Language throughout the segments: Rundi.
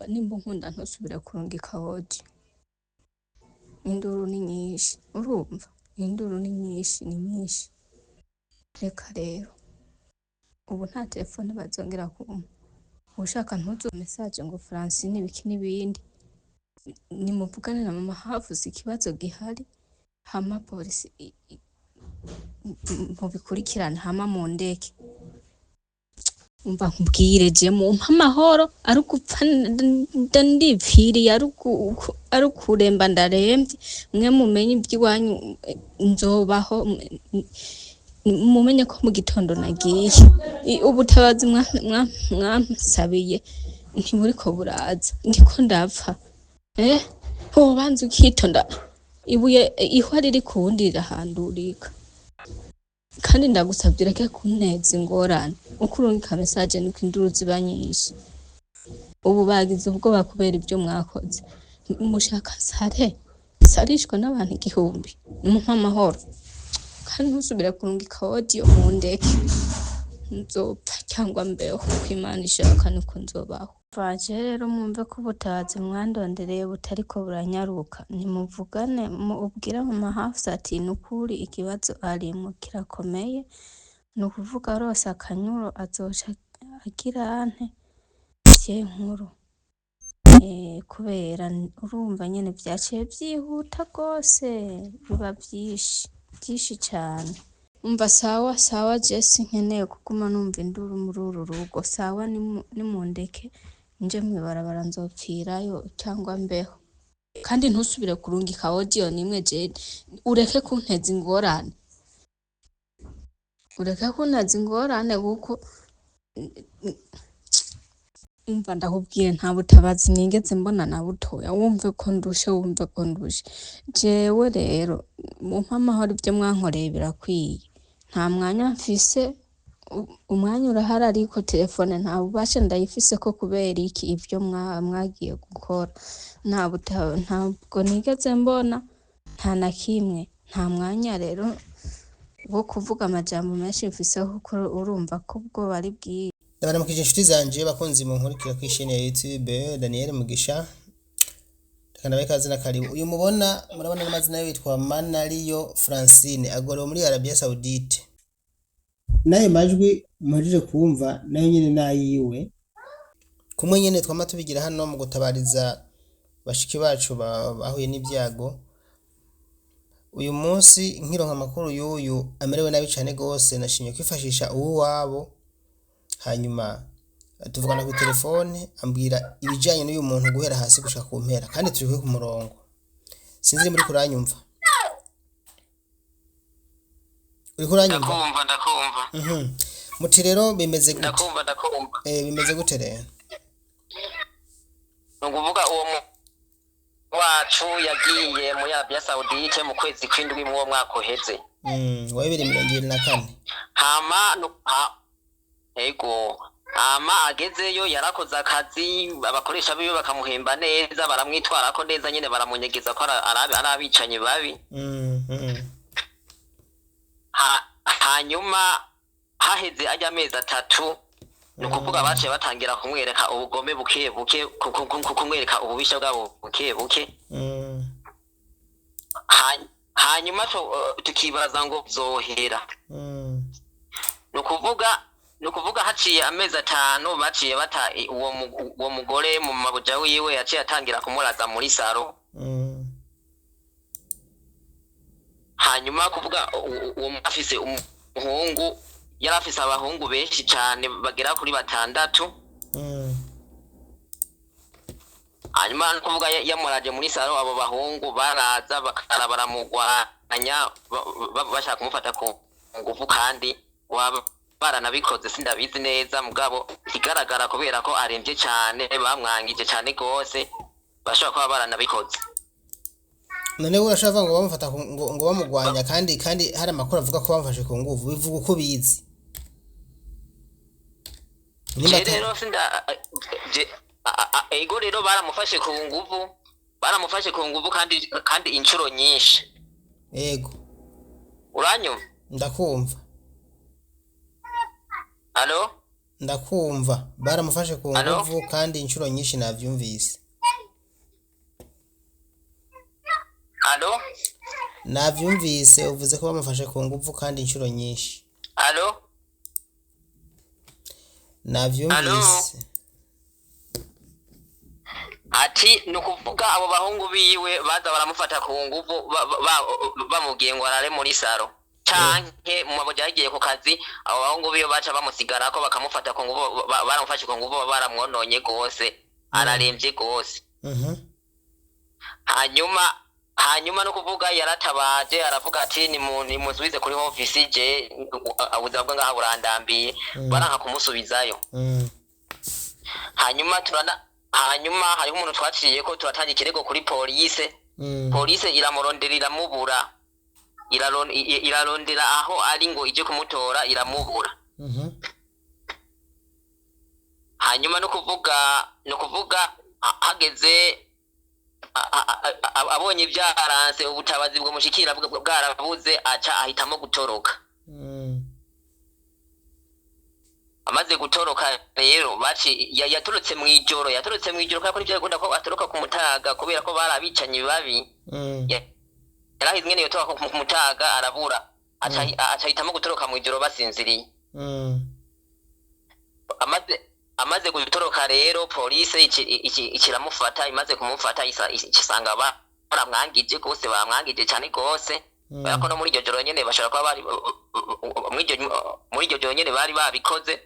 Nimba unkunda ntusubire kurungika audio. Induru ni nyinshi, urumva? Induru ni nyinshi, ni nyinshi. Reka rero, ubu nta telefone bazongera kumpa. Ushaka ntuzu message ngo Francine ibiki n'ibindi. Nimuvugane na mama havuze ikibazo gihari, hama polisi mubikurikirane, hama mundeke. Umva nkubwire, je mumpe amahoro, ari ugupfa ndipfiriye, ari ukuremba ndaremvye. Mwe mumenye ivy'iwanyu, nzobaho. Mumenye ko mu gitondo nagiye. Ubutabazi mwansabiye ntiburiko buraza, ndiko ndapfa. Wobanza ukitonda, ibuye ihwa riri ku wundi rirahandurika. Kandi ndagusavye ureke kunteza ingorane. Uko urungika message niko induru ziba nyinshi. Ubu bagize ubwoba kubera ivyo mwakoze. Mushaka sare sarishwe n'abantu 1000? Nimumpe amahoro, kandi ntusubire kurungika audio, mundeke. Nzopfa cyangwa mbeho uko Imana ishaka, niko nzobaho. Vaje rero mwumve ko ubutabazi mwandondereye butariko buranyaruka. Nimuvugane, ubwire mama Hafsa ati nukuri ikibazo arimwo kirakomeye. Ni ukuvuga rose akanyuro azoca agira ante vye nkuru. Kubera urumva nyene vyaciye vyihuta rwose, biba vyinshi vyinshi cane. Umva, sawa sawa, je sinkeneye kuguma numva induru muri uru rugo. Sawa, nimundeke nje mw'ibarabara, nzopfirayo cyangwa mbeho. Kandi ntusubire kurungika audio nimwe. Je ureke kunteza ingorane, ureke kunteza ingorane, kuko umva ndakubwiye, nta butabazi nigeze mbona na butoya. Wumve ko ndushe, wumve ko ndushe. Jewe rero mumpe amahoro, ibyo mwankoreye birakwiye. Nta mwanya mfise, umwanya urahari ariko telefone nta bubasha ndayifise ko kubera iki ibyo mwagiye gukora. Ntabwo nigeze mbona nta na kimwe. Nta mwanya rero wo kuvuga amajambo menshi mfise, kuko urumva ko ubwoba ari bwinshi. Ndabaramukije inshuti zanje, bakunzi mu nkurikira ku isheni ya YouTube Daniel Mugisha. Reka ndabahe ikaze na karibu. Uyu mubona, murabona n'amazina ye, yitwa Manariyo Francine, agorewe muri Arabia Saoudite. N'ayo majwi muhejeje kumva nayo nyene n'ayiwe. Kumwe nyene twama tubigira hano mu gutabariza bashiki bacu bahuye n'ibyago. Uyu munsi nkironka amakuru y'uyu amerewe nabi cane gose, nashimye kwifashisha uw'iwabo, hanyuma tuvugana ku telefone, ambwira ibijanye n'uyu muntu guhera hasi gushika ku mpera, kandi turi kumwe ku murongo. Sinzi niba uriko uranyumva. Uriko uranyumva? Ndakumva, ndakumva. Muti rero bimeze gute? Ndakumva, ndakumva. Bimeze gute rero? Ni ukuvuga uwo wacu yagiye muri Arabia Saoudite mu kwezi kw'indwi mw'uwo mwaka uheze. Wa 2024. Hama ego, hama agezeyo yarakoze akazi, abakoresha biwe bakamuhemba neza, baramwitwarako neza nyene, baramunyegeza ko ari abicanyi babi. Hanyuma haheze ajya amezi 3, ni ukuvuga baciye batangira kumwereka ubugome buke buke, kumwereka ububisha bwabo buke buke. Hanyuma tukibaza ngo zohera. Ni ukuvuga haciye amezi 5 baciye bata uwo mugore mu mabuja wiwe, yaciye atangira kumuraza muri saro. Hanyuma kuvuga uwo afise umuhungu, yari afise abahungu benshi cane bagera kuri 6. Hanyuma ni ukuvuga yamuraje muri saro, abo bahungu baraza bakara baramugwanya, bashaka kumufata ku ngufu, kandi waba baranabikoze sindabizi neza. Mugabo ikigaragara, kubera ko aremvye cane, bamwangije cane gose, bashobora kuba baranabikoze. None urashaka ngo bamufata ngo bamugwanya, kandi hari amakuru avuga ko bamufashe ku nguvu? Bivuga uko bizi. Je rero sinda je ego rero baramufashe ku nguvu, baramufashe ku nguvu, kandi inshuro nyinshi. Ego. Uranyumva? Ndakumva. Alo? Ndakumva, baramufashe ku Alo? nguvu kandi inshuro nyinshi navyumvise. Alo? Navyumvise uvuze ko bamufashe ku nguvu kandi inshuro nyinshi. Alo? Navyumvise. Ati ni ukuvuga abo bahungu biwe baza baramufata ku nguvu, bamubwiye ngo arare muri saro canke mu mabuja yagiye ku kazi, abo bahungu biwe baca bamusigarako bakamufata ku nguvu, baramufashe ku nguvu, baramwononye gose, araremvye gose. Hanyuma no kuvuga yaratabaje, aravuga ati nimusubize kuri ofisi, je ubuzima bwe ngaha burandambiye. Baranka kumusubizayo. Hanyuma hariho umuntu twaciye ko turatanga ikirego kuri polise. Polise iramurondera iramubura, irarondera aho ari ngo ije kumutora, iramubura. Hanyuma no kuvuga hageze abonye ibyaranse, ubutabazi bwamushikira bwarabuze, aca ahitamo gutoroka. Amaze gutoroka rero, baci yatorotse mw'ijoro, yatorotse mw'ijoro kubera ko nivyo bikunda ko atoroka ku mutaga, kubera ko bari abicanyi babi. Yarahize ingene yotoroka ku mutaga, arabura, aca ahitamo gutoroka mw'ijoro basinziriye. Amaze gutoroka rero, polisi ikiramufata. Imaze kumufata, isanga baramwangije gose, bamwangije cane gose. Kubera ko no muri iryo joro nyene bashobora kuba bari muri iryo joro nyene bari babikoze.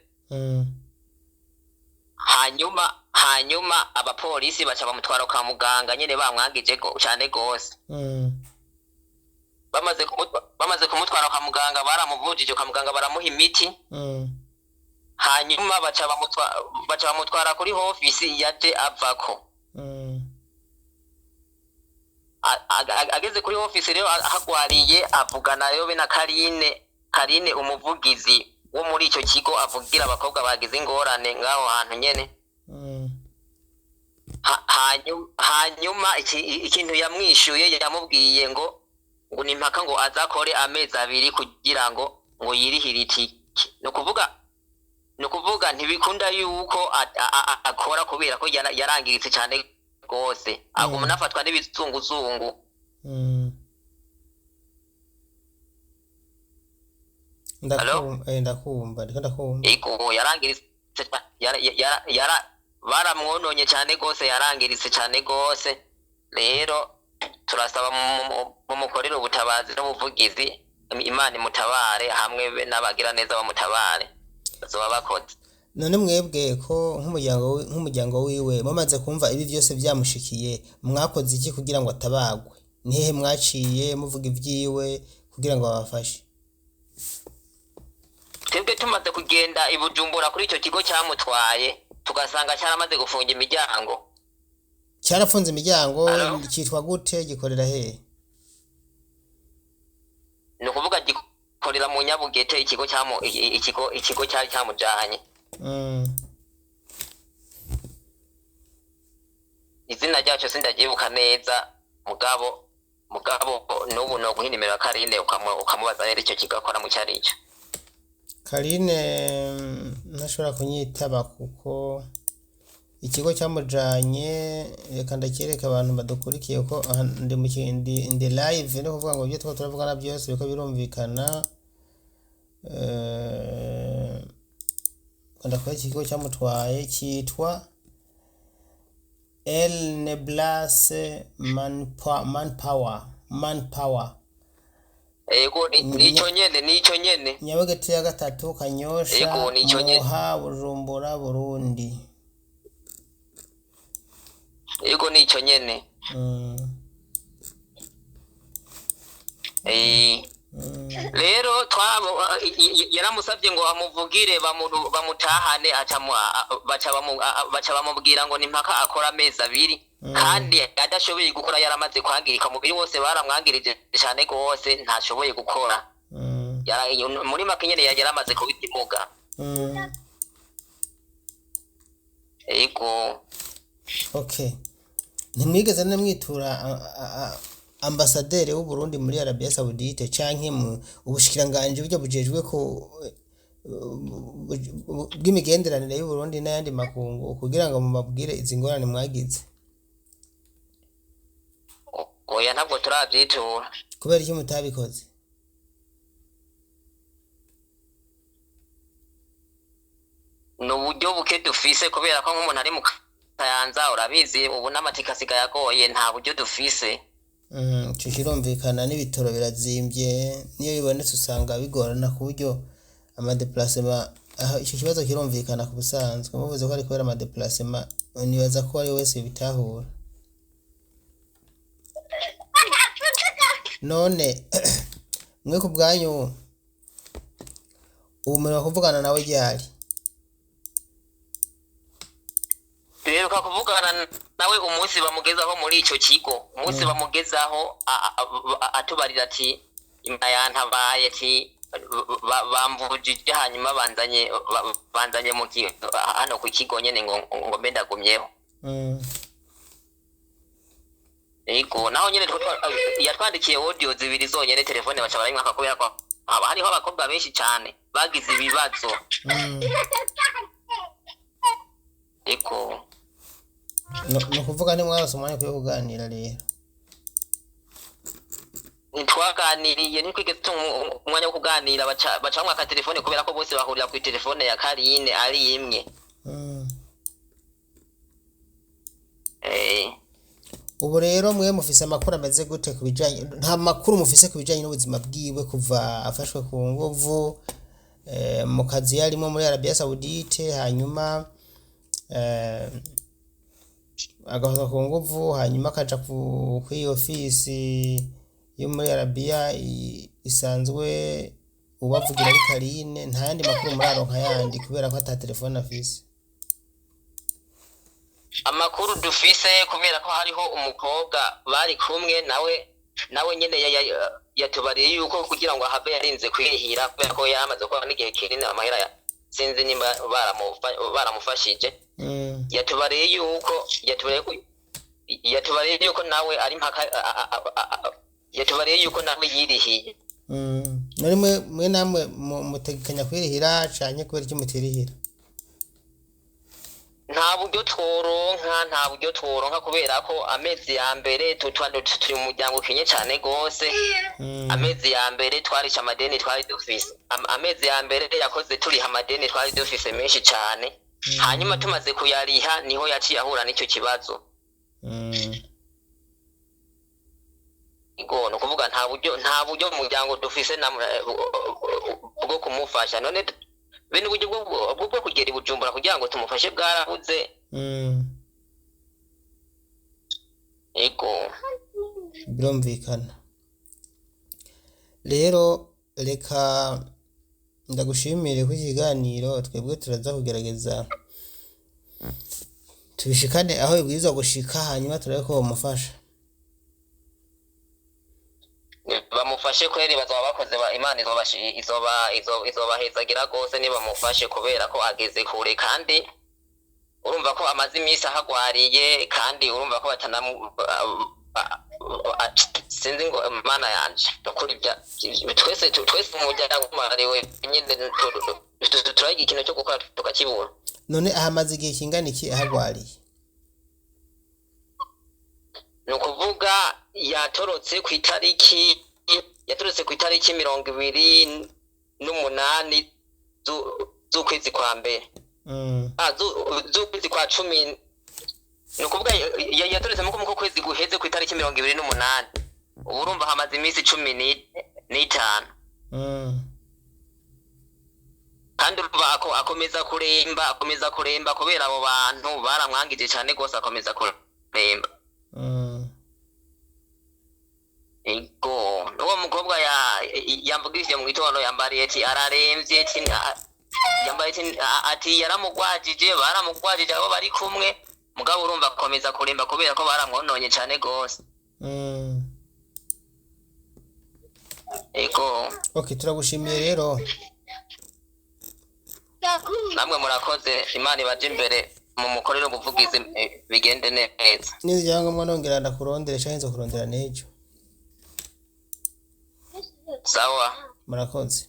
Hanyuma abapolisi baca bamutwara kwa muganga nyene bamwangije cane gose. Bamaze kumutwara kwa muganga, baramuvujije kwa muganga, baramuha imiti. Hanyuma baca bamutwara kuri ofisi yaje avako. Ageze kuri ofisi rero ahagwariye, avugana yo be na Karine, umuvugizi wo muri ico kigo, avugira abakobwa bagize ingorane ngaho hantu nyene. Hanyuma ikintu yamwishuye, yamubwiye ngo ni impaka ngo azakore amezi 2 kugira ngo yirihire itike. Ni ukuvuga ntibikunda yuko akora kubera ko yarangiritse cyane rwose, aguma anafatwa n'ibizunguzungu. Ndakumva, ndakumva, ndiko ndakumva. Ego, yarangiritse, baramwononye cyane rwose, yarangiritse cyane rwose. Rero turasaba mumukorere ubutabazi n'ubuvugizi, Imana imutabare hamwe be n'abagira neza bamutabare, bazoba bakoze. None mwebwe ko nk'umuryango wiwe mumaze kumva ibi byose byamushikiye, mwakoze iki kugira ngo atabagwe? Ni hehe mwaciye muvuga ibyiwe kugira ngo babafashe? Twebwe tumaze kugenda i Bujumbura kuri icyo kigo cyamutwaye, tugasanga cyaramaze gufunga imiryango. Cyarafunze imiryango? Alo? Cyitwa gute, gikorera hehe? Ni ukuvuga gikorera mu Nyabugete, ikigo cyamu ikigo cyari cyamujanye. Izina ryacu sindaryibuka neza, mugabo n'ubu no guha inimero ya Karine ukamubaza neza icyo kigo akora mu cyari cyo. Karine ntashobora kunyitaba kuko ikigo cyamujanye, reka ndakereka abantu badukurikiye ko aha ndi mu ndi live, no kuvuga ngo ibyo tuba turavugana byose biko birumvikana. Ndakora ikigo cyamutwaye cyitwa El Neblas Manpower. Ego, nico nyene, nico nyene. Nyabagete ya gatatu, Kanyosha. Ego, nico nyene. Muha, Bujumbura, Burundi. Ego, nico nyene. Rero yaramusabye ngo amuvugire bamutahane, baca bamubwira ngo ni mpaka akora amezi 2, kandi adashoboye gukora, yaramaze kwangirika umubiri wose, baramwangirije cyane rwose, ntashoboye gukora. Muri make nyene yaramaze kuba ikimuga. Ego. Okay, ntimwigeze namwitura ambasaderi w'u Burundi muri Arabia Saoudite canke mu ubushikiranganji buryo bujejwe ko bw'imigenderanire y'Uburundi n'ayandi makungu kugira ngo mubabwire izi ngorane mwagize? Oya, ntabwo turabyitura. Kubera iki mutabikoze? Ni uburyo buke dufise, kubera ko nk'umuntu ari mu Kayanza, urabizi, ubu n'amatike asigaye agoye, nta buryo dufise. Ico kirumvikana, n'ibitoro birazimvye, niyo bibonetse usanga bigorana ku buryo amadéplacement aho. Ico kibazo kirumvikana. Ku busanzwe muvuze ko ari kubera amadéplacement, nibaza ko ari wese bitahura. None mwe ku bwanyu, ubu murimo kuvugana nawe ryari? Duheruka kuvugana nawe umunsi bamugezaho muri ico kigo, umunsi bamugezaho atubarira ati imana yantabaye, ati bamvujije, hanyuma banzanye hano ku kigo nyene ngo mbe ndagumyeho. Ego, naho nyene yatwandikiye audio zibiri zonyene, telefone baca barayimwaka, kubera ko haba hariho abakobwa benshi cane bagize ibibazo. Ego. Ni ukuvuga ntimwarose umwanya ukwiye kuganira rero? Ntitwaganiriye, ntitwigeze turonka umwanya wo kuganira. Baca bamwaka telefone, kubera ko bose bahurira ku telefone ya Karine ari imwe. Ubu rero mwe mufise amakuru ameze gute ku bijanye, nta makuru mufise ku bijanye n'ubuzima bwiwe kuva afashwe ku nguvu mu kazi yarimo muri Arabia Saudite, hanyuma agafatwa ku nguvu, hanyuma akaja kuri ofisi yo muri Arabia isanzwe ubavugira ari Karine? Nta yandi makuru muraronka yandi, kubera ko ata telefone afise? Amakuru dufise, kubera ko hariho umukobwa bari kumwe nawe nyene yatubariye yuko kugira ngo ahave yarinze kwihira, kubera ko yaramaze gukora n'igihe kinini, amahera sinzi nimba baramufashije. Yatubariye yuko nawe ari mpaka yatubariye yuko nawe yirihiye. None mwe namwe mutegekanya kwirihira canke kubera iki mutirihira? Nta buryo tworonka, nta buryo tworonka, kubera ko amezi ya mbere turi mu muryango ukenye cane gose. Amezi ya mbere twarisha amadeni twari dufise. Amezi ya mbere yakoze turiha amadeni twari dufise menshi cane, hanyuma tumaze kuyariha niho yaciye ahura n'icyo kibazo. Ego, ni ukuvuga nta buryo mu muryango dufise na bwo kumufasha. None bene uburyo bwo kugera i Bujumbura kugira ngo tumufashe bwarabuze. Ego. Birumvikana. Rero reka ndagushimire ku kiganiro. Twebwe turaza kugerageza tubishikane aho bibwirizwa gushika, hanyuma turabe ko bamufasha. Bamufashe kweri, bazaba bakoze Imana izobahezagira rwose nibamufashe, kubera ko ageze kure, kandi urumva ko amaze iminsi ahagwariye, kandi urumva ko batanamu sinzi ngo Mana yanje, nukuri twese mu muryango mariwe nyine turahiga ikintu cyo gukora tukakibura. None ahamaze igihe kingana iki ahagwariye? Ni ukuvuga yatorotse ku itariki 28 z'ukwezi kwa mbere. Z'ukwezi kwa cumi. Ni ukuvuga yatorotse mu kwezi guheze ku itariki 28. Ubu urumva hamaze iminsi 15. Kandi urumva akomeza kuremba, akomeza kuremba, kubera abo bantu baramwangije cyane rwose, akomeza kuremba. Ego, n'uwo mukobwa yamvugishije mu gitondo yambariye ati araremvye, ati yambariye ati yaramugwajije, baramugwajije abo bari kumwe, mugabo urumva akomeza kuremba kubera ko baramwononye cane gose. Ego. Okay, turagushimiye rero. Namwe murakoze, Imana ibaje imbere mu mukorere ubuvugizi, bigende neza. N'ivyangombwa nongera ndakurondere canke nzokurondera n'ejo. Sawa. Murakoze.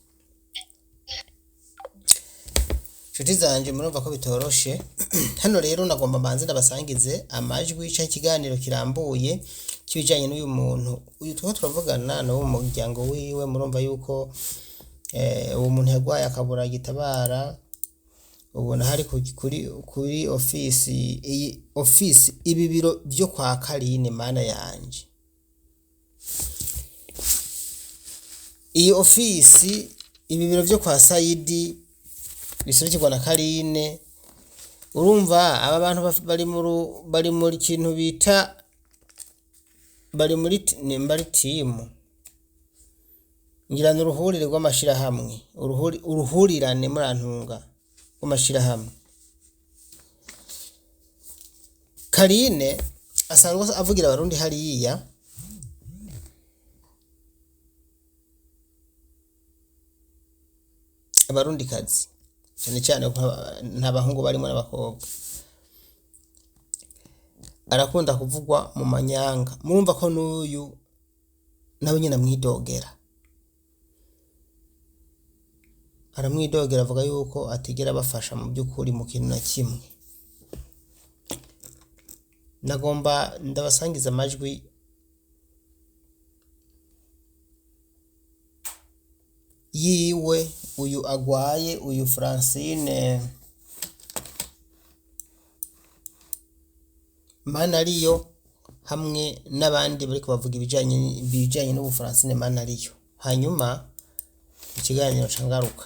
Nshuti zanje, murumva ko bitoroshe. Hano rero nagomba mbanze ndabasangize amajwi canke ikiganiro kirambuye k'ibijanye n'uyu muntu uyu turiko turavugana n'uwo mu muryango wiwe. Murumva yuko uwo muntu yarwaye akabura gitabara, ubona hari kuri ofisi, iyi ofisi, ibi biro vyo kwa Karine. Mana yanje, iyi ofisi, ibi biro vyo kwa Sayidi biserukirwa na Karine. Urumva aba bantu bari muri kintu bita bari muri nimba ari timu, ngira ni uruhurire rw'amashirahamwe, uruhurirane, murantunga, rw'amashirahamwe. Karine asanzwe avugira abarundi hariya. Abarundikazi cyane cyane, kuko nta bahungu barimo n'abakobwa. Arakunda kuvugwa mu manyanga. Murumva ko n'uyu nawe nyine amwidogera, aramwidogera, avuga yuko atigera abafasha mu by'ukuri mu kintu na kimwe. Nagomba ndabasangiza amajwi yiwe, uyu agwaye, uyu Francine Manariyo, hamwe n'abandi bariko bavuga ibijanye n'ubu Francine Manariyo. Hanyuma ikiganiro cangaruka,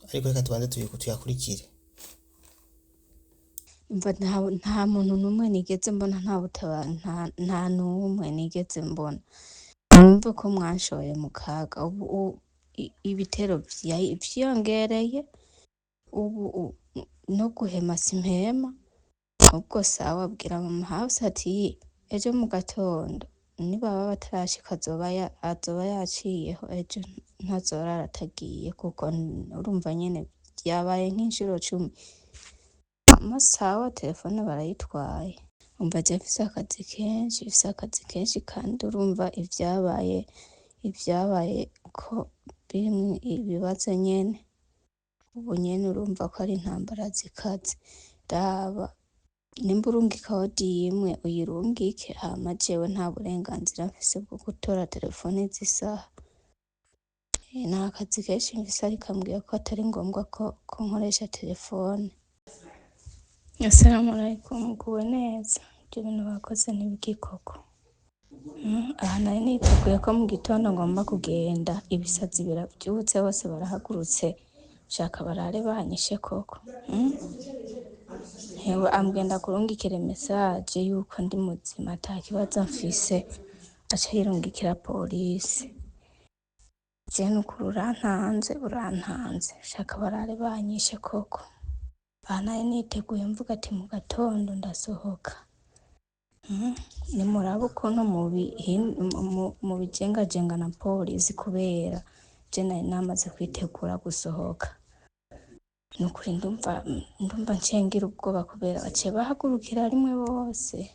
ariko reka tubanze tuyakurikire. Umva, nta muntu n'umwe nigeze mbona, nta butaba, nta n'umwe nigeze mbona. Mwumve ko mwanshoye mu kaga. Ubu ibitero vyiyongereye ubu, no guhema simpema. Ubwo sawa, bwira mama House ati ejo mu gatondo nibaba batarashika azoba yaciyeho ejo, ntazorara atagiye, kuko urumva nyene vyabaye nk'inshuro 10. Amasawa telefone barayitwaye. Umva, je mfise akazi kenshi, mfise akazi kenshi, kandi urumva ivyabaye ko birimwo ibibazo nyene. Ubu nyene urumva ko ari intambara zikaze. Raba nimba urungika audio imwe uyirungike, hama jewe nta burenganzira mfise bwo gutora telefone z'isaha. Nta kazi kenshi mfise, ariko ambwiye ko atari ngombwa ko nkoresha telefone. Assalamu alaikum, muguwe neza. Ibyo bintu bakoze n'ibiki koko? Aha nari niteguye ko mu gitondo ngomba kugenda, ibisazi biravyutse, bose barahagurutse, shaka barare banyishe koko. Hewe ambwiye ndakurungikire message yuko ndi muzima ata kibazo mfise, aca yirungikira polisi. Je nukuri urantanze, urantanze, shaka barare banyishe koko. Aha nari niteguye mvuga ati mu gatondo ndasohoka. Nimurabe ukuntu mubijengajenga na polisi, kubera je nari namaze kwitegura gusohoka. Nukuri ndumva ncengira ubwoba, kubera baciye bahagurukira rimwe bose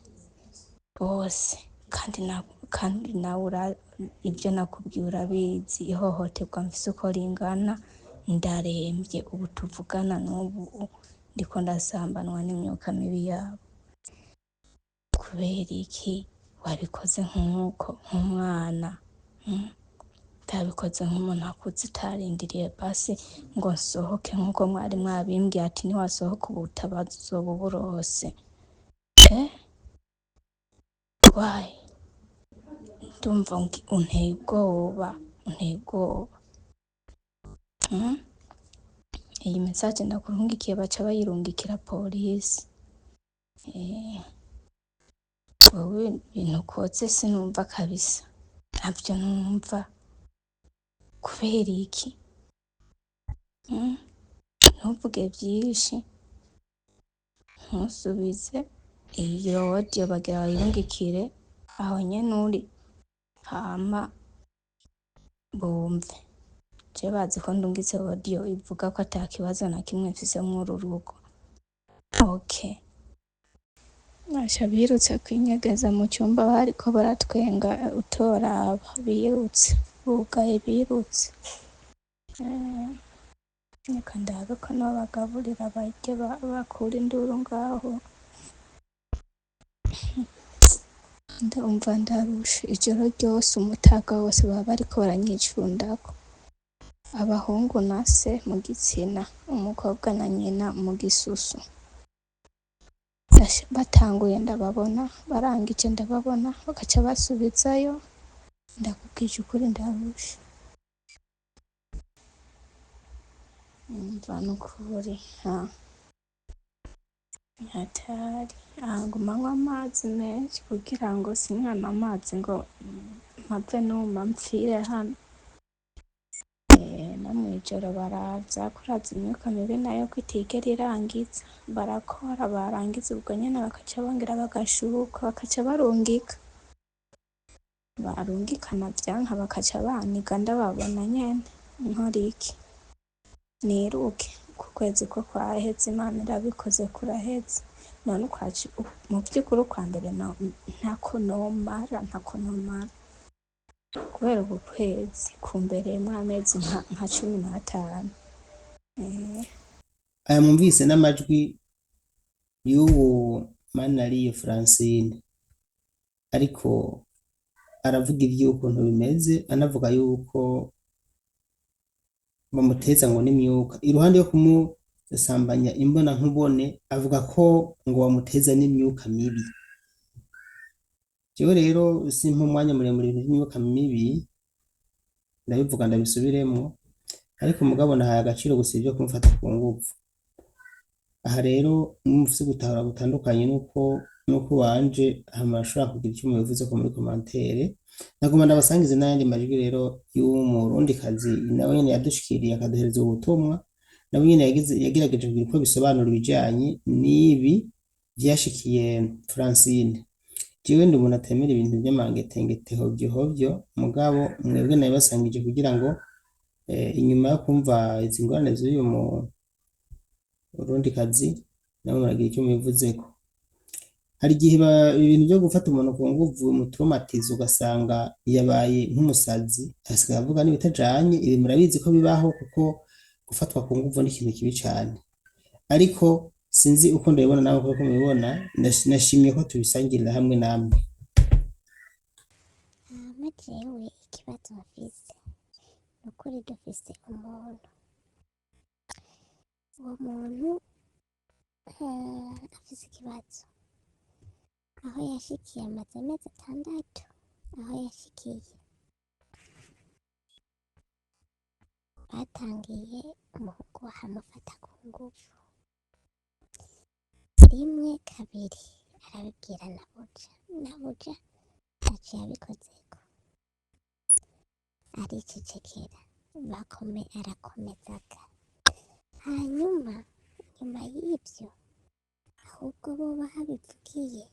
bose, kandi nawe ivyo nakubwiye urabizi, ihohoterwa mfise uko ringana. Ndaremvye ubu tuvugana, n'ubu ndiko ndasambanwa n'imyuka mibi yabo. Kubera iki wabikoze nk'uko, nk'umwana? Utabikoze nk'umuntu akuze, utarindiriye basi ngo nsohoke nk'uko mwari mwabimbwiye ati niwasohoka ubutabazi uzoba uburose. Why? Ndumva unteye ubwoba, unteye ubwoba. Iyi message ndakurungikiye baca bayirungikira polisi. Wewe ibintu ukoze sinumva kabisa, ntavyo numva. Kubera iki? Ntuvuge vyinshi, ntusubize. Iyo audio bagira bayirungikire aho nyene uri, hama bumve. Je bazi ko ndungitse audio ivuga ko ata kibazo na kimwe mfise mw'uru rugo. Okay. Basha birutse kwinyegeza mu cumba, bariko baratwenga utoraba, birutse bugaye, birutse. Reka ndabe ko nobagaburira barye bakure induru ngaho. Ndumva ndarushe ijoro ryose, umutaga wose baba bariko baranyicundako. Abahungu na se mu gitsina, umukobwa na nyina mu gisusu. Batanguye ndababona, barangije ndababona, bagaca basubizayo. Ndakubwije ukuri ndarushe. Umva nukuri ha hatari aha, nguma nywa amazi menshi kugira ngo sinywe amazi ngo mpave numa mpfire hano. No mw'ijoro baraza kuraza imyuka mibi nayo ko itigera irangiza, barakora barangiza ubwo nyene bakaca bongera bagashuka bakaca barungika, barungikana vyanka bakaca baniga ndababona nyene. Nkora iki? Niruke uku kwezi ko kwaheze, Imana irabikoze kuraheze. None ukwaci mu vy'ukuri ukwa mbere ntako nomara, ntako nomara kubera uku kwezi kumbereyemwo amezi nka 15. Aya mwumvise n'amajwi y'uwo Manariyo Francine, ariko aravuga ivy'ukuntu bimeze, anavuga yuko bamuteza ngo n'imyuka iruhande yo kumusambanya imbona nkubone, avuga ko ngo bamuteza n'imyuka mibi. Jewe rero simpa umwanya muremure ibintu vy'imyuka mibi, ndabivuga ndabisubiremwo, ariko mugabo nahaye agaciro gusa ivyo kumufata ku nguvu. Aha rero mufise gutahura gutandukanye nuko wanje hama ashobora kugira ico mubivuzeko muri commentaire. Nagomba ndabasangize n'ayandi majwi rero y'umurundikazi nawe nyene yadushikiriye akaduhereza ubutumwa, nawe nyene yagerageje kugira uko bisobanura ibijanye n'ibi vyashikiye Francine. Jewe ndi umuntu atemera ibintu vy'amangetengete hovyo hovyo, mugabo mwebwe nabibasangije kugira ngo inyuma yo kumva izi ngorane z'uyu murundikazi namwe muragira icyo mubivuzeko. Hari igihe ibintu vyo gufata umuntu ku nguvu bimutraumatiza, ugasanga yabaye nk'umusazi, asigaye avuga n'ibitajanye. Ibi murabizi ko bibaho, kuko gufatwa ku nguvu ni ikintu kibi cane. Ariko sinzi uko ndabibona nawe kuko mubibona, nashimye ko tubisangirira hamwe namwe. Hama jewe ikibazo mfise, ni ukuri dufise umuntu, uwo muntu afise ikibazo aho yashikiye amaze amezi 6. Aho yashikiye batangiye umuhungu bahamufata ku nguvu rimwe kabiri, arabibwira Nabuja, Nabuja ntaco yabikozeko, aricecekera, arakomezaga. Hanyuma nyuma y'ivyo ahubwo bo babivugiye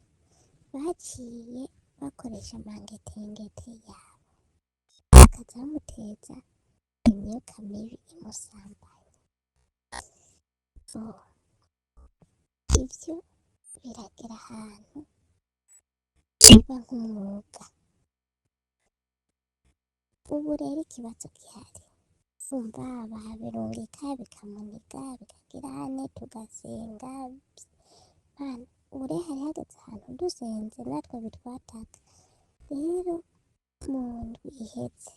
baciye bakoresha amangetengete yabo, bakaza bamuteza imyuka mibi imusambanya. Ivyo biragera ahantu biba nk'umwuga. Ubu rero ikibazo gihari, umva babirungika bikamuniga bikagira ane, tugasenga. Mana, ure hari hageze ahantu dusenze natwe bitwataka. Rero mu ndwi iheze,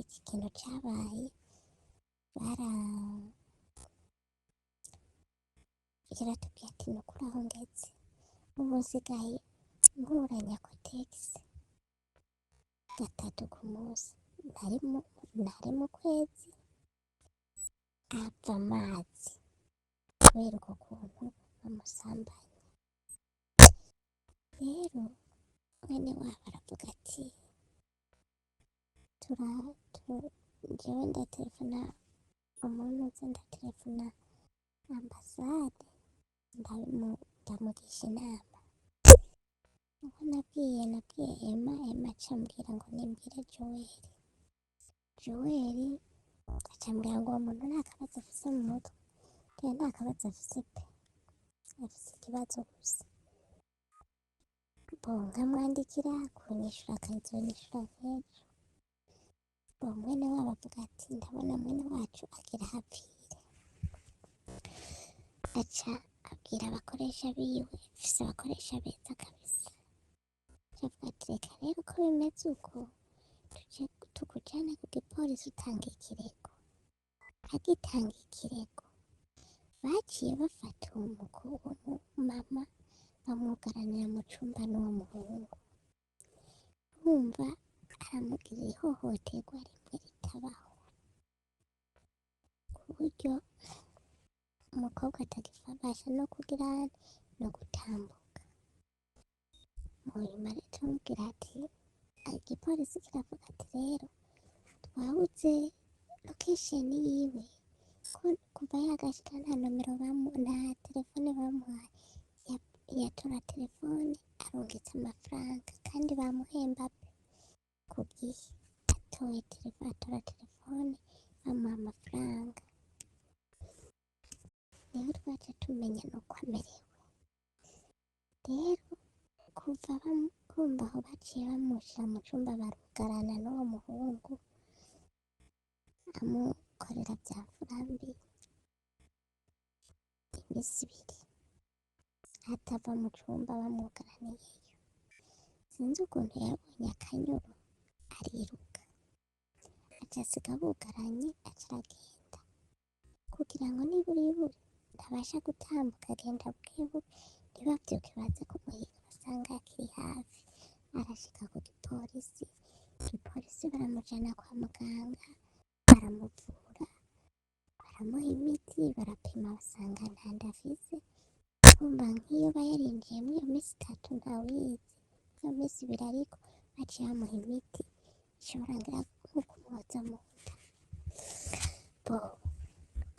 iki kintu cabaye, yaratubwiye ati nukuri aho ngeze ubu nsigaye nkuranya kotegisi 3 ku munsi, nari mu kwezi ava amazi kubera uko kuntu bamusambanya. Rero mwene wabo aravuga ati jewe ndatelefona umuntu uze, ndatelefona ambasade, ndamugisha inama. Uko nabwiye Emma, Emma acambwira ngo nimbwire Joel. Joel acambwira ngo uwo muntu nta kabazo afise mu mutwe. Rero nta kabazo afise pe, afise ikibazo gusa. Bo nkamwandikira kunyishura akazonyishura nk'ejo. Uwo mwene wabo avuga ati ndabona mwene wacu agira ahapfire. Aca abwira abakoresha biwe, mfise abakoresha beza kabisa. Aca avuga ati reka rero ko bimeze uko, tuje tukujane ku gipolisi utange ikirego. Agitanga ikirego, baciye bafata uwo mama bamwugaranira mu cumba n'uwo muhungu. Urumva aramugirira ihohoterwa rimwe ritabaho, ku buryo umukobwa atagifasha no kugira no gutambuka. Mu nyuma rero turamubwira ati igipolisi kiravuga ati rero twabuze location yiwe, ko kuva yagashika nta nomero nta telefone bamuhaye, yatora telefone arungitse amafaranga kandi bamuhemba pe ku gihe. Atoye telefone, atora telefone bamuha amafaranga. Niho twaca tumenya nuko amerewe. Rero kuva kumva aho baciye bamushira mu cumba barugarana n'uwo muhungu, amukorera vya mfura mbi imisi ibiri atava mu cumba bamwugaraniyeyo. Sinzi ukuntu yabonye akanyuro ariruka, aca asiga bugaranye, aca aragenda kugira ngo niburiburi ntabasha gutambuka, agenda bukebuke ntibavyuke baze kumuhiga basanga akiri hafi. Arashika ku gipolisi, igipolisi baramujana kwa muganga, baramuvura, baramuha imiti, barapima basanga nta nda afise. Urumva nk'iyo aba yarinjiye muri iyo misi itatu ntawuyizi, iyo misi ibiri ariko baciye bamuha imiti ishobora ngira nko kumwoza mu nda. Bo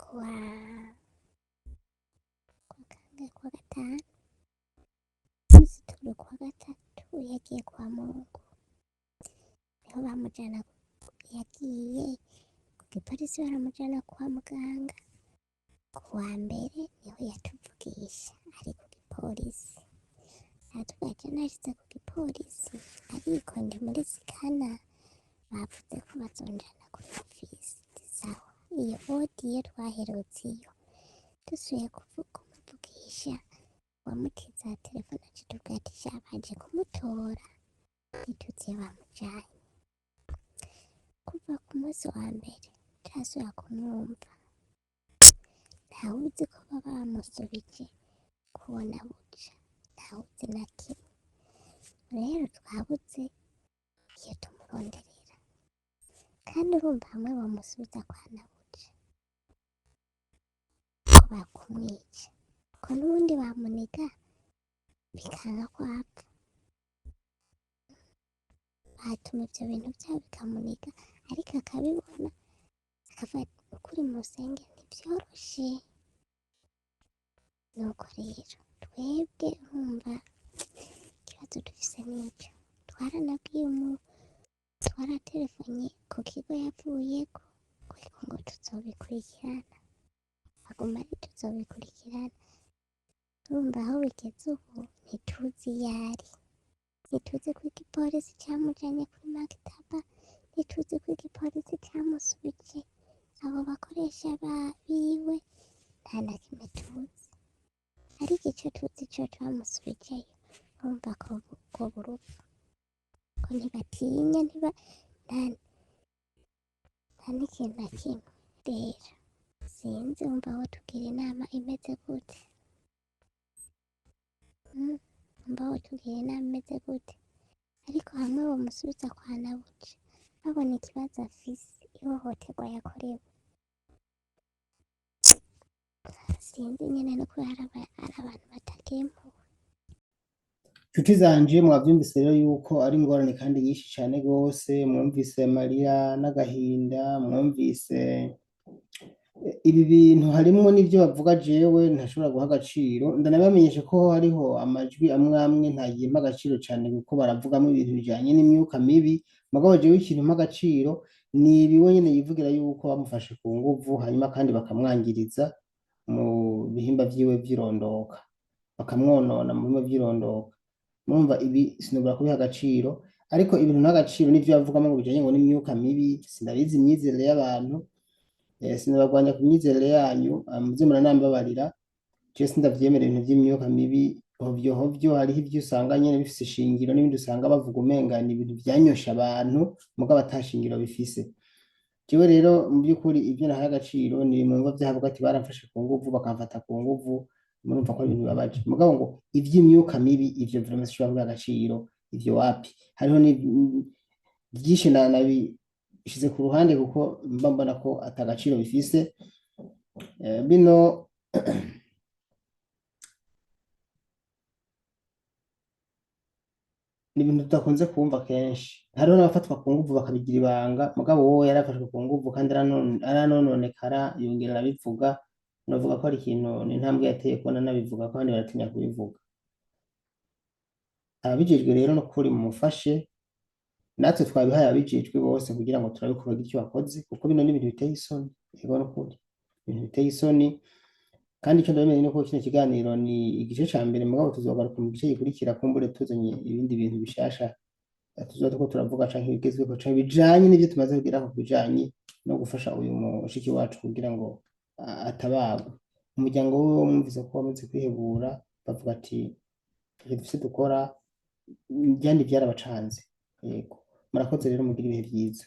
kuwa kangahe, kuwa gatanu, umunsi turi kuwa gatatu yagiye kwa Mungu, niho bamujana, yagiye ku gipolisi baramujana kwa muganga. Kuwa mbere niho yatuvugisha ari ku gipolisi, aratubwira ati nashitse ku gipolisi ariko ndi muri scanner, bavuze ko bazonjana kuri ofisi. Sawa, iyo audio twaherutse iyo dusubiye kumuvugisha, uwamutiza telefone aca atubwira ati sha baje kumutora ntituzi iyo bamujanye. Kuva ku munsi wa mbere ntarasubira kumwumva, ntawuzi ko baba bamusubije kubona buca, ntawuzi na kimwe. Rero twabuze iyo tumuronderera, kandi urumva hamwe bamusubiza kwa Nabuja ko bakumwica, ko n'ubundi bamuniga bikanga ko apfa, batuma ivyo bintu vyabo bikamuniga, ariko akabibona akavuga ati ukuri musenge ntivyoroshe. Nuko rero twebwe urumva ikibazo dufise nico, twaranabwiye twaratelefonnye ku kigo yavuyeko kuko ngo tuzobikurikirana, aguma ari tuzobikurikirana. Urumva aho bigeze ubu ntituzi iyo ari, ntituzi ko igipolisi camujanye kuri makitaba, ntituzi ko igipolisi camusubije abo bakoresha biwe, nta na kimwe tuzi. Ariko ico tuzi coco bamusubijeyo, urumva ko burupfu, ko ntibatinya, nta n'ikintu na kimwe. Rero sinzi wumva wotugira inama imeze gute? Wumva wotugira inama imeze gute? Ariko hamwe bomusubiza kwa Nabuja, babona ikibazo afise, ihohoterwa yakorewe, sinzi nyene nuko hari abantu batagira impuhwe. Nshuti zanje, mwavyumvise rero yuko ari ingorane kandi nyinshi cane gose, mwumvise amarira n'agahinda, mwumvise ibi bintu harimwo n'ivyo bavuga jewe ntashobora guha agaciro. Ndanabamenyesha ko hariho amajwi amwe amwe ntagiye mpa agaciro cane, kuko baravugamwo ibintu bijanye n'imyuka mibi. Mugabo jewe ikintu mpa agaciro ni ibi we nyene yivugira yuko bamufashe ku nguvu, hanyuma kandi bakamwangiriza mu bihimba vyiwe vy'irondoka, bakamwonona mu bihimba vy'irondoka. Murumva ibi sinobora kubiha agaciro, Ariko ibintu n'agaciro n'ivyo bavugamo ngo bijanye ngo n'imyuka mibi, sindabizi imyizerere y'abantu, sinabagwanya ku myizerere yanyu, muze muranambabarira, je sindavyemera ibintu vy'imyuka mibi hovyo hovyo. Hariho ivyo usanga nyene bifise ishingiro n'ibindi usanga bavuga umenga ni ibintu vyanyosha abantu mugabo ata shingiro bifise. Jewe rero mu by'ukuri ibyo nahaye agaciro ni mu vyavuga ati baramfashe ku nguvu, bakamfata ku nguvu, murumva ko ari ibintu bibabaje. Mugabo ngo ivy'imyuka mibi, ivyo vraiment sinshobora kubiha agaciro, ivyo wapi. Hariho ni byinshi nabishize ku ruhande kuko mba mbona ko ata gaciro bifise. Bino ni ibintu tudakunze kumva kenshi. Hariho n'abafatwa ku nguvu bakabigira ibanga, mugabo wowe yarafashwe ku nguvu kandi aranononekara, yongera arabivuga. Novuga ko ari ikintu, ni intambwe yateye kubona nabivuga, kandi baratinya kubivuga. Ababijejwe rero no kuri mumufashe, natwe twabihaye ababijejwe bose kugira ngo turabe ko bagira icyo bakoze, kuko bino ni ibintu biteye isoni. Yego n'ukuri, ibintu biteye isoni. Kandi icyo ndabemeye ni uko kino kiganiro ni igice ca mbere, mugabo tuzogaruka mu gice gikurikira kumbure tuzanye ibindi bintu bishasha tuzoba turiko turavuga canke ibigezweho canke bijanye n'ivyo tumaze kugeraho ku bijanye no gufasha uyu mushiki wacu kugira ngo atabagwe. Umuryango wiwe mwumvise ko wamaze kwihebura, bavuga ati ivyo dufise dukora vyandi vyarabacanze. Yego, murakoze rero, mugire ibihe vyiza.